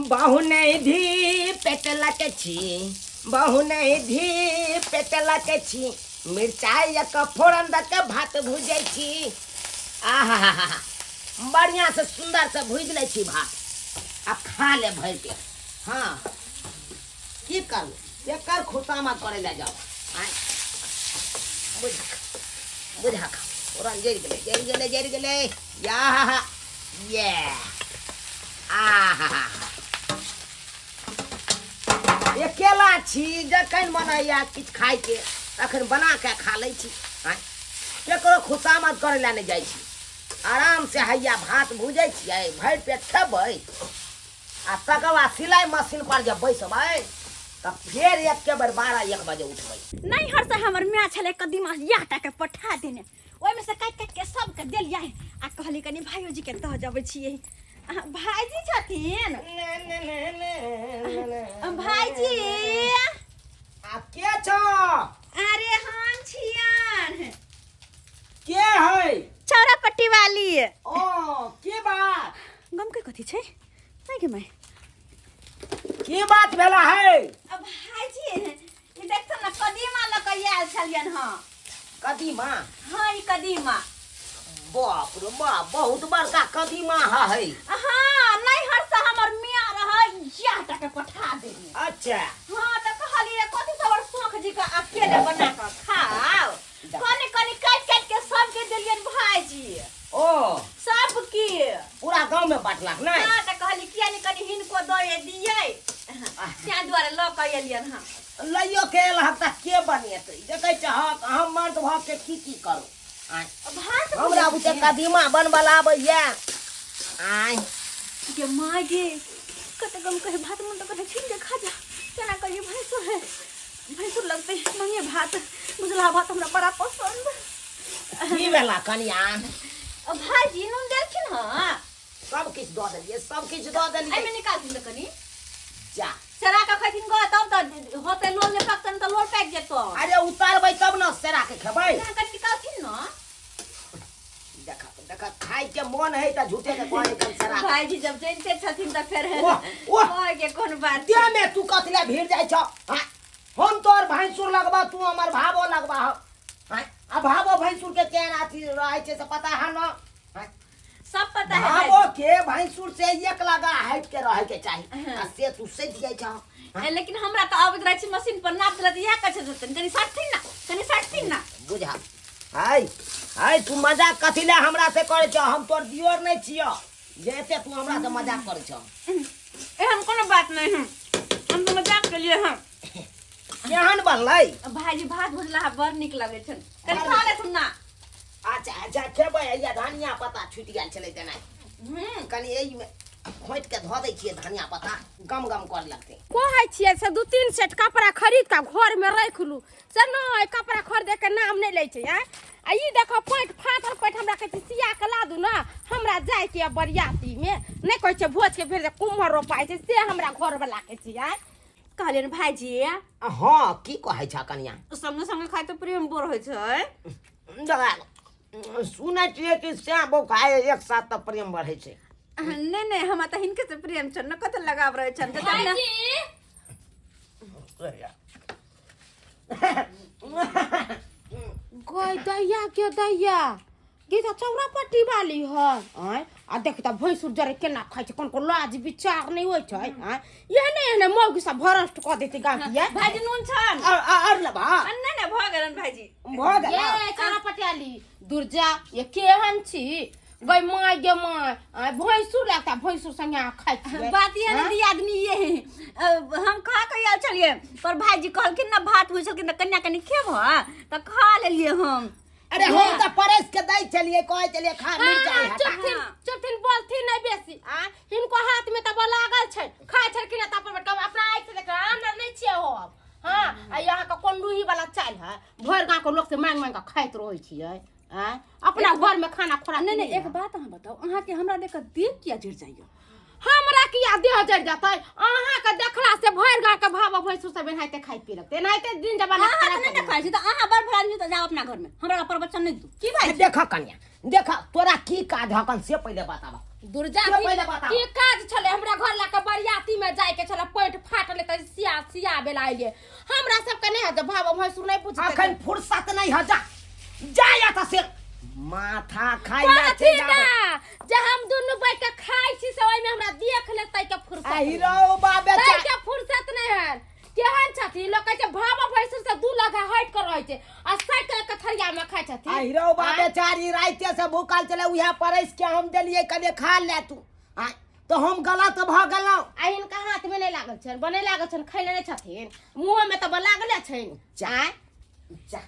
बहु नहि धी पेटलक छी, बहु नहि धी पेटलक छी, मिरचाइ के फोरन दऽ के भात भुजै छी। आहा, बढ़िआँ से सुन्दर से भुजि लै छी भात आ खा ले भरि पेट। हाँ, की करू, एकर खुशामद करै लए जाउ? आँय, बुझा बुझा खा, फोरन जरि गेलै, जरि गेलै, जरि गेलै। या ये आहा, अकेला छी, जखन मन होइए किछु खाइके तखन बना कऽ खा लै छी। आँय, ककरो खुशामद करै लए नहि जाइ छी। आरामसँ हैया भात भुजै छियै, भरि पेट खेबै आ तकर बाद सिलाइ मशीन पर जब बैसबै तऽ फेर एके बेर 12-1 बजे उठबै। नैहर से हमर माय छलै कदीमा इएह टाके पठा देने, ओहिमे से काटि काटि के सबके देलियै आ कहली कनि भाइयोजी के दऽ जबै छियै। अहाँ भाइजी छथिन? भाइजी। आ के छौ? अरे हम छियन। के है? चौरा पट्टी वाली। ओ, के बात? गम के कथी छै नहीं के माय? की बात भेला है? अब भाईजी, ई देखतो ना, कदीमा लऽ कऽ आयल छलियन। हँ। कदीमा? हाँ, ई कदीमा। बाप रे बाप, बहुत बड़का कदीमा है। हाँ, नैहर से हमर मियाँ रहै इएह टा के पठा देने। हाँ, तऽ कहलियै कथी सब शौख जी के अकेले बना कऽ खाओ, कनि कनि काटि काटि के सबके देलियन भाईजी। ओ। सबके। पूरा गाँव में बांटलक नहीं? हाँ, तऽ कहली किया नहि कनि हिनको दऽ दियै, तें दुआरे लऽ कऽ एलियन। हँ। लैयो के एलहक तऽ के बनेतै? देखै छहक, हम मर्द भऽ के की की करू? आँय? भात। हमरा बुते कदीमा बनबऽ लए आबैया? आँय? गे माय गे, कते गम कहे भात, मन तऽ कहे छीन के खा जा। केना कहिए, भैंसुर है, भैंसुर लगते मंगे भात। भुजला भात हमरा बड़ा पसंद। की भेला कनिया? भाईजी, नून देलखिन? हँ। सब किछु दऽ देलियै, सब किछु दऽ देलियै। एहिमे निकालथिन तऽ कनि जा। सेरा के खैथिन गो तब तऽ होतै, लोल नहि पकतनि तऽ लोल पाकि जेतौ। अरे उतारबै तब ने सेरा के खेबै। कनि निकालथिन ने। देख देख, खाय के मन है तऽ झूठे के कहै कन सेरा। भाईजी जब जनिते छथिन तऽ फेर वाह, वाह। कहै के कोन बात छै? देह में तू कथी लए भीड़ जाइ छौ? हाँ? हम तोहर भैंसुर लगबा, तू हमर भावो लगबा हो। हाँ? आ भावो भैंसुर के केहन अथी रहै छै से पता है न? हाँ? सब पता है। भावो के भैंसुर से एक लगा हटि के रहै के चाही। हाँ। आ से तू सटि जाइ छौ। ए, लेकिन हमरा तऽ अबैत रहै छै, मशीन पर नाप देलक, इएह कहै छथिन कनि सटथिन ने, कनि सटथिन ने। बुझा हाय हाय, तू मजाक कथी लए हमरा से करै छौ? हम तोर दियोर नहि छियौ जे एते तू हमरा से मजाक करै छौ। एहन कोनो बात नहीं है, हम तऽ मजाक केलिए हँ। केहन बनलै? भाईजी, भात भुजला बड़ नीक लगै छनि, कनि खा लेथुन ना। अच्छा अच्छा, खेबै। हैया धनिया पत्ता छुटि गेल छलै तेना कनि एहिमे खोंटि के धऽ दै छियै, धनिया पत्ता गम गम कर लगतै। कहै छियै से 2-3 सेट कपड़ा खरीद कऽ घरमे राखि लू, से नहि, कपड़ा खरीदे के नाम नहि लै छै। आँय, आ ई देखो, पैंट फाटल पैंट हमरा कहै छै सिया के ला दू ने, हमरा जाइके यऽ बरियातीमे। नहि कहै छै भोजके भेल जे कुम्हर रोपाइ छै, से हमरा घरवला के छै। आँय। कहलियनि भाईजी। हँ, की कहै छ कनिया? संगे संगे खाइ तऽ प्रेम बोर होइ छै। दादा, सुनै छियै कि श्याम बहू खाय एक साथ तऽ प्रेम बढ़ै छै। नहि नहि, हमरा तऽ हिनके से प्रेम छनि ने, कते लगाव रहै छनि तऽ ने। गय दैया के दैया, गीता चौरा पट्टी वाली है। आँय, आ देख तऽ भैंसुर जरे केना खाइ छै, कोन कोन लाज विचार नहि होइ छै। आँय, एहने एहने मौगी सब भ्रष्ट कऽ देतै गाँव के। भाईजी, नून छनि? आओर लेबा? नहि नहि, भऽ गेलनि भाईजी। भऽ गेल। ये चौरा पटियाली दुर्जा, ये केहन छी गय माय, गे माय? आँय, भैंसुर लगता, भैंसुर संगे अहाँ खाइ छियै? बात ये ने दियादनी, ये है हम खा के आयल छलियै, पर भाईजी कहलखिन ने, भात बुझलखिन तऽ कन्या कनि खेबह तऽ खा लेलियै हम। अरे हम तऽ परसि के दै छलियै, कहै छलियै खा, मिरचाइ हाँ, हटा। चुपथिन चुपथिन, बोलथिन नहि बेसी। आ हिनको हाथ में तऽ लागल छै, खाइ छलखिन तऽ अपन बैठ अपना आँखि से देख आनर नहि छियै हो अब। हाँ, आ यहाँ के कोन लूही वाला चालि है, भरि गाँव के लोक से मांगि मांगि कऽ खाइत रहै छियै। आँय, अपना घर में खाना खोराक नहि नहि, है। एक बात अहाँ बताउ, अहाँके हमरा देख कऽ देह किया जरि जाइए? हमरा किया देह जरि जेतै? अहाँके देखला से भरि गाँव के भाव भैंसुर सब एनाहिते खाइ पी लगतै, एनाहिते दिन जमाना अहाँ खराब तऽ नहि ने भऽ खाइ छी तऽ अहाँ बड़ भरा आदमी तऽ जाउ अपना घरमे, हमरा प्रवचन नहि दू की भाई। देख कन्या, देख, तोरा की काज हकन से पहिले बताबा। दुर्जा से की पहिले बताउ। की काज छलै हमरा घर लऽ कऽ बरियाती में? सियाबे ला अइलियै। हमरा सबके नहि हैत भाव भैंसुर नहि पूछतै। अखन फुर्सत नहीं है, जा जा या त से माथा खाइ ला कथी चलि ना आबै। जे हम दुनू बैठ के खाइ छी से ओहिमे हमरा देख लेतै के फुर्सत आ नहि। हीरो बा तै बेचा के फुर्सत नहि है। केहन छथिन लोक कहै छै भाव भैंसुर से दू लगा हटि के रहै छै आ सटि के थरिया मे खाइ छथिन। आ हीरो बा बेचारी राइते से भूखल छलै, उएह परसि के हम देलियै कने खा ले तू। आ तऽ हम गलत भऽ गेलहुँ। आ हिनका हाथ मे नहि लागल छनि, बने लागल छनि, खैले नहि छथिन, मुँह मे तऽ लागले छनि। जा जा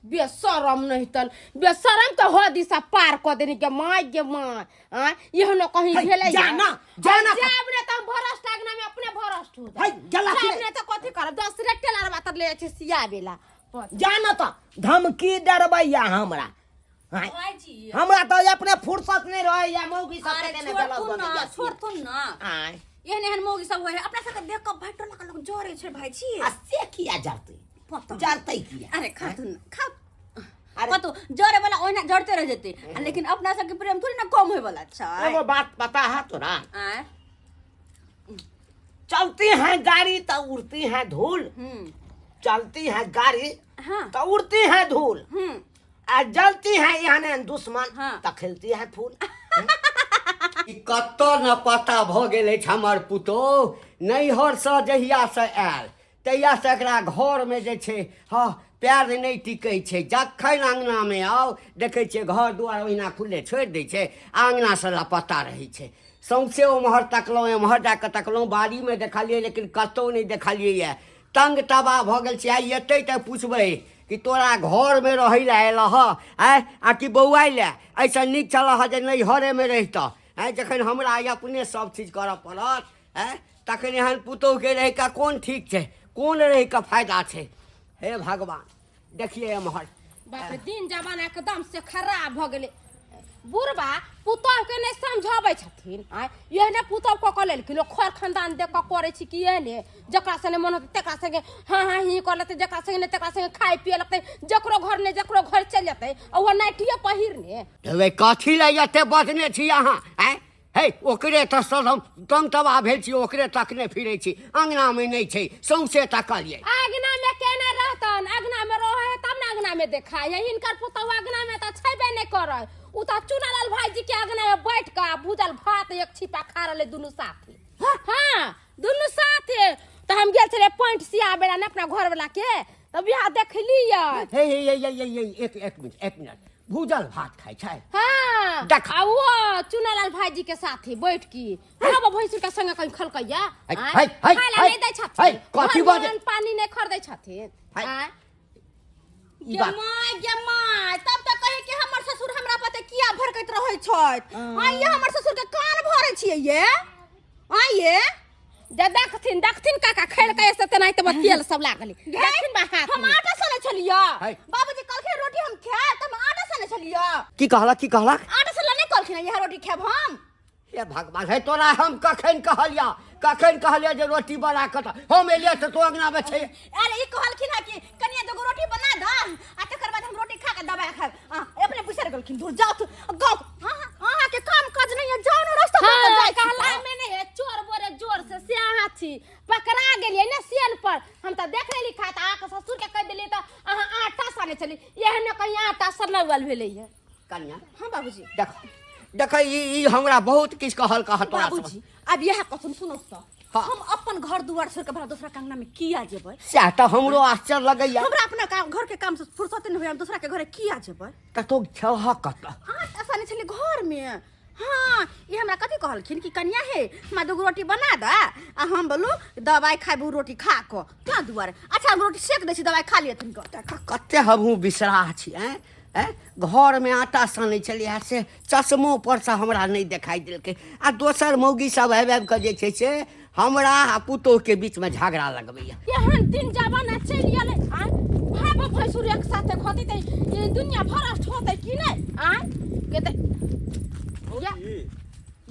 बेशरम नहीं तन बेशरम के हो दिशा पार कऽ देनी के माय गे माय। आँ एहनो कहीं है, भेलै जा ना, जा ना। जाब ने तऽ हम भरस्ट अगना में अपने भरस्ट हो है, गेला कि जाब ने तऽ कथी करब 10 रे टेलर बातर ले जाइ छै सियाबे ला। जा ना तऽ धमकी डरबैया हमरा। आँय, भाईजी हमरा तऽ अपने फुर्सत नहीं रहैया मौगी सब अरे के देने छोड़थुन गलत ना, बनैया। छोड़थुन ना। आँय एहन एहन मौगी सब होइ है अपना सबके देख कऽ भाई टोला के लोग जरे छै भाईजी। आ से किया जरतै? पता। जरतै किया? अरे खाथुन खा। अरे कतौ जरे वाला ओहिना जरते रह जेतै आ लेकिन अपना सबके प्रेम थोड़ी ना कम होय वाला छै। एगो बात पता है तोरा? आँय। चलती है गाड़ी तो उड़ती है धूल। चलती है गाड़ी हाँ। तो उड़ती है धूल। आ जलती है यहाँ दुश्मन हाँ। तो खिलती है फूल। ई कतऽ न पता भऽ गेल अछि हमर पुतोह नैहरसँ जहियासँ आयल तहियासँ एकरा घरमे जे छै हँ पैर नहि टिकै छै। जखन अङ्गनामे आउ देखै छियै घर दुआर ओहिना खुलले छोड़ि दै छै, अङ्गनासँ लापता रहै छै। सौँसे ओम्हर तकलहुँ एम्हर जा कऽ तकलहुँ, बाड़ीमे देखलियै लेकिन कतहु नहि देखलियै यए। तंग तबाह भऽ गेल छै। आइ एतै तऽ पुछबै कि तोरा घरमे रहै लए अयलह हँ आँय आ कि बौआइ लए? एहिसँ नीक छलह हँ जे नैहरेमे रहितह। आँय जखन हमरा आइ अपने सभ चीज करऽ पड़त आँय तखन एहन पुतोहुके रहिकऽ कोन ठीक छै, कोन रहिकऽ फायदा छै? हे भगवान देखिए एम्हर। बाप रे दिन जमाना एकदम से खराब भऽ गेलै। बुढ़बा पुतोहके नहि समझाबै छथिन। आँय एहने पुतोह कऽ कऽ लेलखिन। लोक खर खानदान देख कऽ करै छी कि एहने जकरा संगे मन होतै तकरा संगे हाँ हाँ ही कऽ लेतै, जकरा संगे नहि तकरा संगे खाय पिए लगतै, जकरो घर नहि जकरो घर चलि जेतै आ ओहो नाइटिए पहिरने। हेबै कथी लए एते बजने छी अहाँ? आँय हे ओकरे तऽ सर हम तंग तबाह भेल छी, ओकरे तकने फिरै छी, अङ्गनामे नहि छै सौँसे तकलियै। अङ्गना में केना रहतन? अङ्गना में रहै है तब ने अङ्गना में देखाय है। हिनकर पुतहु अङ्गना में तऽ छेबे नहि करै, उ तऽ चुनालाल भाईजी के अङ्गना में बैठ कऽ भूजल भात एक छिपा खा रहलै दुनू साथी। हाँ दुनू साथे। तऽ हम गेल छलियै पैंट सियाबै लए ने अपना घरवला के, तऽ बियाह देखलियै। हे हे हे हे हे हे एक एक मिनट एक मिनट, भूजल भात खाइ छै? हाँ। देख। आ वो चुनालाल भाईजी के साथे बैठ की बाबा भैंसुर के संगे कहीं खलकैया। है, आँय? है, है, खाय ला है, नहीं दै छथिन। है, कथी घर में बजै? अन्न पानी नहीं खरीदै छथिन। है। आँय? ई गे बात। माय गे माय, तब तऽ कहे कि हमर ससुर हमरा पते किया भड़कैत रहै छथि। आँय ये हमर ससुर के कान भरै छियै ये। आँय ये जे देखथिन देखथिन काका खेलकै से तेनाहिते बा तेल सब लागल। देखथिन बा हाथ हम में। आटा सने छलियै। है। बाबूजी कहलखिन रोटी हम खायब तऽ हम आटा सने छलियै। की कहलक की कहलक? आटा सनला नहि कहलखिन इएह रोटी खायब हम। हे भगवान, हे तोरा हम कखन कहलिया, कखन कहलिया जे रोटी बना कऽ तऽ हम एलियै तऽ तू अङ्गनामे छै। अरे ई कहलखिन हँ कि कनिया दूगो रोटी बना दऽ आ तकर बाद हम रोटी खा कऽ दबाई खायब। आ अपने बिसरि गेलखिन। दूर जाउ तू गाँव। हाँ अहाँके काम काज नहीं है, जाओ ना रास्ता पर हाँ, जाइ छी। कहला में नहीं है चोर बोरे जोर से से अहाँ छी पकड़ा गेलियै ने सेन पर। हम तऽ देख लेली खात अहाँके ससुर के कहि देलियै तऽ अहाँ आटा साने छली, एहन कहीं आटा सनौल भेलैया। कनिया। हाँ बाबूजी। देख देख ई ई हमरा बहुत किछु कहल कह तोरा सब। बाबूजी अब इएह कथन सुनो तऽ। हाँ। हम अपन घर दुआर छोड़ के भला दूसरा के अंगना में किया जेबै? सएह तऽ हमरो आश्चर्य लगैया। हमरा अपना काम घर के काम से फुर्सत नहीं होय, हम दूसरा के घरे किया जेबै? तऽ तू छह कतऽ? आटा सने छली घर में। हाँ ई हमरा कथी कहलखिन कि कनिया हे हमरा दूगो रोटी बना दे आ हम बोलू दवाई खाबू रोटी खा कऽ ताहि दुआरे। अच्छा हम रोटी सेक दै छी दवाई खा लिअ तुमको। देख कते हमहूँ बिसराह छी। आँय आँय घरमे आटा सनै छलियै से चश्मो परसँ हमरा नहि देखाइ देलकै आ दोसर मौगी सब आबि आबि कऽ जे छै से हमरा आ पुतोहुके बीचमे झगड़ा लगबैया। एहन दिन जमाना चलि गेलै। आँय भाव भैंसुर एक साथे खतै तऽ ई दुनिया भ्रष्ट होतै कि नहि? आँय के तऽ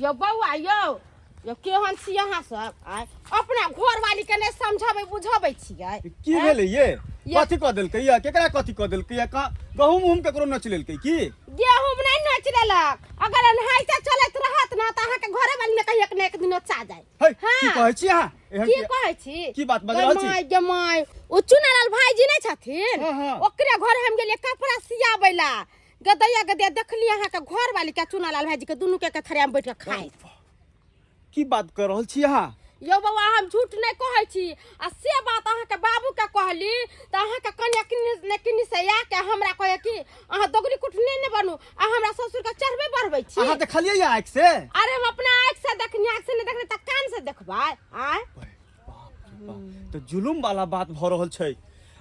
यौ बौआ यौ यौ केहन छी अहाँ सब? आँय अपना घरवाली के नहि समझाबै बुझाबै छियै। की भेलै ये? कथी कऽ देलकै या केकरा कथी कऽ देलकै या गहूम उहूम केकरो नोच लेलकै की? गेहूम नहि नोच नोचि लेलक। अगर एनाहिते चलैत रहत ना तऽ अहाँके घरे वाली ने कहियो ने एक दिन नोचा जाय। है, की हाँ। कहै छी अहाँ एहन की कहै छी? की बात बाजि रहल छी? गे माय गे माय, ओ चुनालाल भाईजी नहि छथिन? हाँ, हाँ। ओकरे घर हम गेलियै कपड़ा सियाबै ला। गदैया गदैया देखलियै अहाँके घर वाली के चुनालाल भाईजी के दुनू के एके थरिया में बैठ के खाइत। की बात कर रहल छी अहाँ? यौ बौआ, हम झूठ नहि कहै छी। आ से बात अहाँके बाबूके कहली तऽ अहाँके कनिया किन्नी ने किन्नी से आके हमरा कहै कि अहाँ दोगली कुटनी नहि बनू आ हमरा ससुरके चढ़बै बढ़बै छी। अहाँ देखलियै या आँखि से? अरे हम अपना आँखि से देखनी, आँखि से नहि देखली तऽ कान से देखबै। आँय तऽ जुलुम वाला बात भऽ रहल छै।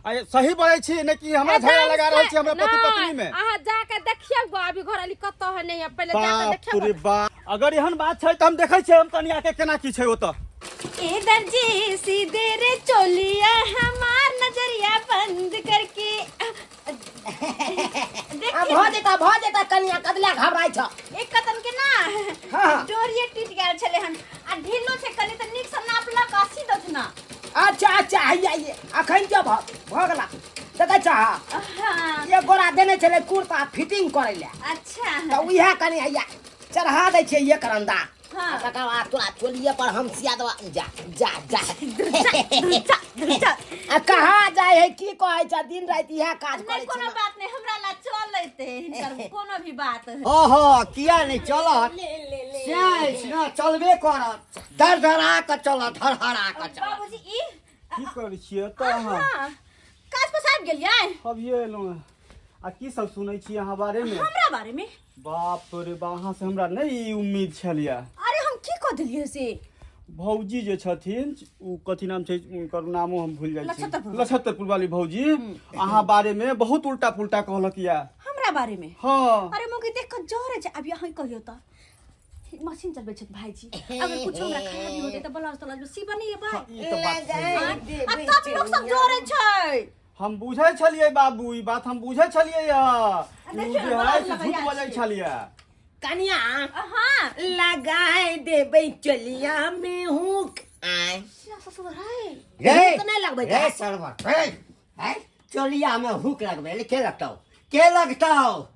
आ ये सही बजै छी नहि कि हमरा झगड़ा लगा रहल छी हमरा पति पत्नी में? अहाँ जाके देखियौ गो, अभी घर वाली कतऽ है नहीं है, पहिले जाके बाप देखियौ। रे बाप, अगर एहन बात छै तऽ हम देखै छियै हम कनिया के केना की छै ओतऽ। ए दर्जी सीधे रे चोलिया हमार नजरिया बंद करके आ भऽ जेता, भऽ जेता कनिया, कदला घबराइ छ? एक कतन के ना हाँ। डोरिये टूट गेल छले हन आ ढिलो छै कनी, त नीक से नाप ल के सी दथ ना। अच्छा अच्छा, हैया ये अखन के भऽ गेला, देखै छ? हाँ। एक गोरा देने छलै कुर्ता फिटिंग करै लए। अच्छा। तऽ उएह कनि हैया चढ़ा दै छियै एक रंदा। हाँ। आ तकर बाद तोरा चोलिए पर हम सिया देबा। जा जा जा जा। आ कहाँ जाइ है, की कहै छ, दिन राति इएह काज नहीं करै छै कोनो ना। बात नहीं, हमरा ला चलते हिनकर कोनो भी बात। ओहो, किया नहि चलत? से अछि ने, चलबे करत, धरधरा कऽ चलत, धरहरा कऽ चलत। बाबूजी, ई की करै छियै तऽ अहाँ? हाँ, काज पर आबि गेलियै? अभिये एलहुँ हँ। आ की सब सुनै छी अहाँ बारे में? हमरा बारे में? बाप रे बा, अहाँ से हमरा नहि ई उम्मीद छल या। अरे हम की कऽ देलियै से? भौजी जे छथिन, ओ कथी नाम छै हुनकर, नामो हम भूल जाइ छी। लछत्तरपुर। लछत्तरपुर वाली भौजी अहाँ बारे में बहुत उल्टा पुल्टा कहलक या। हमरा बारे में? हाँ। अरे मौगी देख कऽ जरे छै। अभी अहाँ कहियो तऽ, मशीन चलबै छथि भाईजी, अगर कुछ हमरा खराबी होतै तऽ ब्लाउज तलाउज में सीबऽ नहि एबै? ई तऽ बात सही छै। आ तब लोक सब जरे छै। हम बुझै छलियै बाबू, ई बात हम बुझै छलियै या। आ ओ देखियौ जे ने, है ब्लाउज से झूठ लगैया बजै छियै। छलियै। कनिया, हाँ। लगाए देबै चलिया में हुक आय। ससुर है। रे हुक नहि लगबै रे छै। सरवर रे, हैं? चोलिया में हुक लगबै ले के लगतौ, के लगतौ?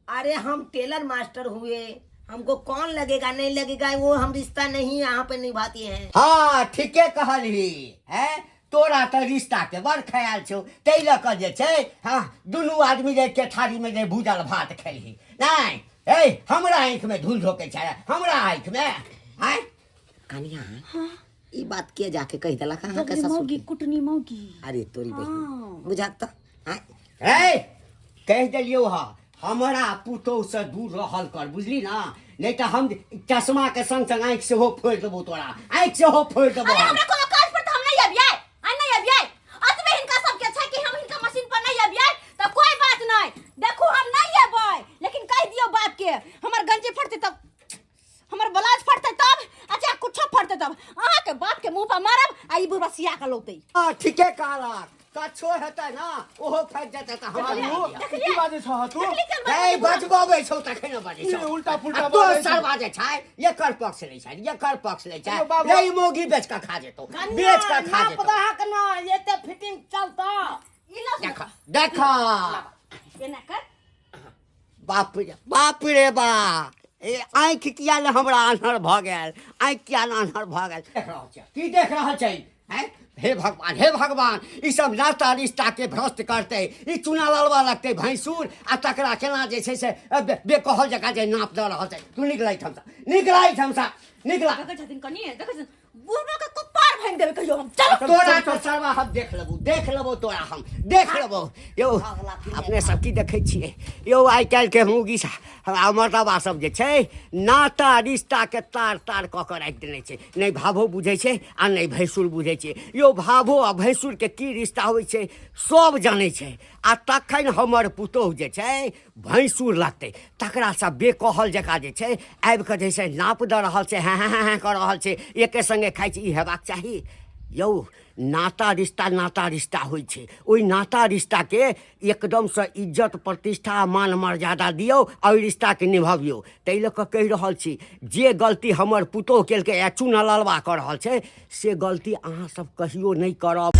अरे हम टेलर मास्टर हुए, हमको कौन लगेगा नहीं लगेगा, वो हम रिश्ता नहीं यहाँ पे निभाती हैं। हाँ, ठीके कहलही हैं, तोरा तऽ रिश्ता के बड़ ख्याल छौ, ताहि लऽ कऽ जे छै हाँ दुनू आदमी जे के थारी में जे भूजल भात खेलही नहि। हे, हमरा आँखि में धूल झोकै छै, हमरा आँखि में आँय? कनिया, ई बात के जाके कहि देलक अहाँ के ससुर मौगी के? कुटनी मौगी। अरे तोरी बहिन, हाँ। बुझाक तऽ आँय? हे, कहि देलियौ हँ, हमरा पुतोहसँ दूर रहल कर, बुझली ना? नहि तऽ हम चश्मा के संग संग आँखि सेहो फोड़ि देबौ, तोरा आँखि सेहो फोड़ि देबौ। अरे हम हमरा कोनो काज पर तऽ हम नहीं अबियै आ नहीं अबियै। अतबे हिनका सबके छै कि हम हिनका मशीन पर नहीं अबियै, तऽ कोई बात नहीं, देखू हम नहीं अबै, लेकिन कहि दियौ बाप के, हमर गंजी फटतै तब, हमर ब्लाउज फटतै तब, अच्छा कुछो फटतै तब अहाँके बाप के मुंह पर मारब आ ई बुढ़वा सिया के लौतै। हाँ, ठीके कहलक, कछो हेतै ना ओहो फटि जेतै तऽ हमरा बाबू, लए लिअ। की बाजै छह तू? देखली केहन ए, बाजै छै? बजबबै छौ तखन ने बजै छौ। ई उल्टा पुल्टा आ तोर बाजै छै। सर बाजै छै, एकर पक्ष लै छै, एकर पक्ष लै छै। यौ बाबू। रे, ई मौगी बेच कऽ खा जेतौ, बेच कऽ खा नाप जेतौ। दहक न एते फिटिंग चलतो। ई लऽ। देख देख। एना कर। बाप रे बाप रे बा, ए आँखि किया ने हमरा आन्हर भऽ गेल, आँखि किया ने आन्हर भऽ गेल? देख रहल छै, की देख रहल छै? हैं? हे भगवान, हे भगवान, ई सब नाता रिश्ता के भ्रष्ट करतै, ई चूना ललवा लगतै भैंसुर, आ तकरा केना जे छै से बेकहल जकाँ जे नाप दऽ रहल छै। तू निकलै ठामसँ, निकलै ठामसँ, निकला। देखै छथिन कनि, देखै छथिन बुढ़बा के कपार भांगि देबै कहियो हम। चल तोरा तो सरवा हम देख लेबो, देख लेबो तोरा हम देख लेबो। यौ अपने सब की देखै छियै यौ? आइ काल्हिके मौगी आ मर्दबा सब जे छै नाता रिश्ता के तार तार कऽ कऽ राखि देने छै। नहि भाभो बुझै छै आ नहि भैंसुर बुझै छै। यौ, भाभो आ भैंसुरके की रिश्ता होइ छै सब जानै छै, आ तखन हमर पुतोहु जे छै भैंसुर लगतै, तकरासँ बेकहल जकाँ जे छै आबि कऽ जे छै नाप दऽ रहल छै, हेँ हेँ हेँ कऽ रहल छै, एके सङ्गे खाइ छै। ई हेबाक चाही यौ? नाता रिश्ता नाता रिश्ता होइ छै, ओहि नाता रिश्ताके एकदमसँ इज्जत प्रतिष्ठा मान मर्यादा दियौ आ ओहि रिश्ताके निभबियौ। ताहि लऽ कऽ कहि रहल छी, जे गलती हमर पुतोहु केलकै आ चूना ललबा कऽ रहल छै, से गलती अहाँसभ कहियो नहि करब।